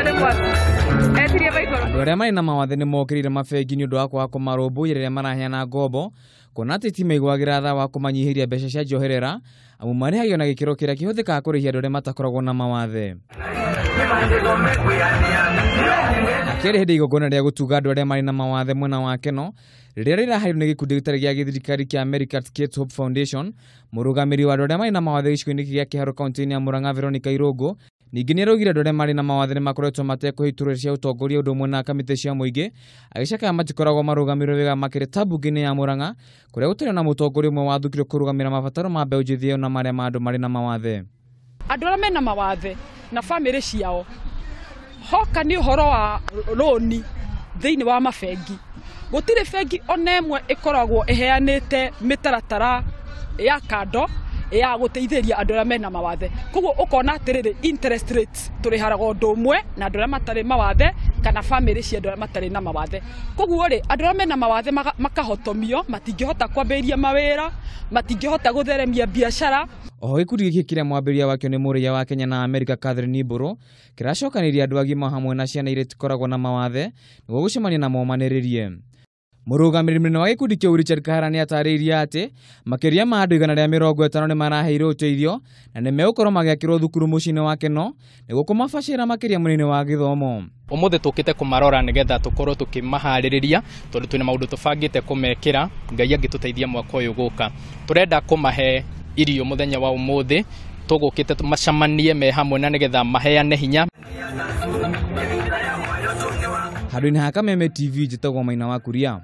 Andũ arĩa marĩ na mawathe nĩ mokĩrĩire mabengi nĩ ũndũ wa kwaga kũmarũmbũiya rĩrĩa maraheana ngombo, kuona atĩ ti maiguagĩra tha wa kũmanyihĩria mbeca cia njoherera, amu marĩhagio na gĩkĩro kĩrĩa kĩhũthĩkaga kũrĩhia andũ arĩa matakoragwo na mawathe. Akĩaria hĩndĩ ya igongona rĩa gũtuga andũ arĩa marĩ na mawathe mwena wa Keno, rĩrĩa rĩraheirwo nĩ gĩkundi gĩtarĩ gĩa gĩthirikari kĩa America's Kids Hope Foundation, mũrũgamĩrĩri wa andũ arĩa marĩ na mawathe gĩcigo-inĩ gĩa Kĩharũ kaunti-inĩ ya Murang'a Veronica Irũngũ, ningĩ nĩaraugire andũ arĩa marĩ na mawathe nĩmakoretwo matekũhe iturwa cia ũtongoria ũndũ ũmwe na kamĩtĩ cia mũingĩ, agĩcakaya matikoragwo marũgamĩrĩirwo wega makĩria ta mbunge-inĩ ya Murang'a kũrĩa gũtarĩ na mũtongoria ũmwe wathukirwo kũrũgamĩrĩra mabataro ma mbeũ njĩthĩ ĩyo na marĩa ma andũ marĩ na mawathe. Andũ arĩa mena mawathe na bamĩrĩ ciao hoka nĩ ũhoro wa rũni thĩinĩ wa mabengi, gũtirĩ bengi ona ĩmwe ĩkoragwo ĩheanĩte mĩtaratara ya kando ya gũteithĩrĩria andũ arĩa mena mawathe. Koguo ũkona atĩrĩrĩ, interest rates tũrĩharaga ũndũ ũmwe na andũ arĩa matarĩ mawathe kana bamĩrĩ cia andũ arĩa matarĩ na mawathe. Koguo rĩ, andũ arĩa mena mawathe makahotomio, matingĩhota kwambĩrĩria mawĩra, matingĩhota gũtheremia biacara. Oho gĩkundi gĩkĩ kĩrĩa mwambĩrĩria wakĩo nĩ mũrĩia wa Kenya na Amerika Catherine Mbũrũ kĩracokanĩrĩria andũ agima hamwe na ciana iria itikoragwo na mawathe nĩguo gũcemania na momanĩrĩrie. Mũrũgamĩrĩri mũnene wa gĩkundi kĩu Richard Kahara nĩatarĩirie atĩ makĩria ma andũ 150 nĩmaraheirwo ũteithio na nĩmegũkorwo magĩakĩrwo thukuru mũciĩ-inĩ wa Keno nĩguo kũmabacĩra makĩria mwena-inĩ wa gĩthomo. Ũmũthĩ tũkĩte kũmarora nĩgetha tũkorwo tũkĩmaharĩrĩria tondũ twĩna maũndũ tũbangĩte kũmekĩra, Ngai angĩtũteithia mwaka ũyũ gũka. Tũrenda kũmahe irio mũthenya wa ũmũthĩ, tũgũkĩte macemanie me hamwe na nĩgetha maheane hinya. Handũ-inĩ ha Kameme TV njĩtagwo Maina wa Kuria.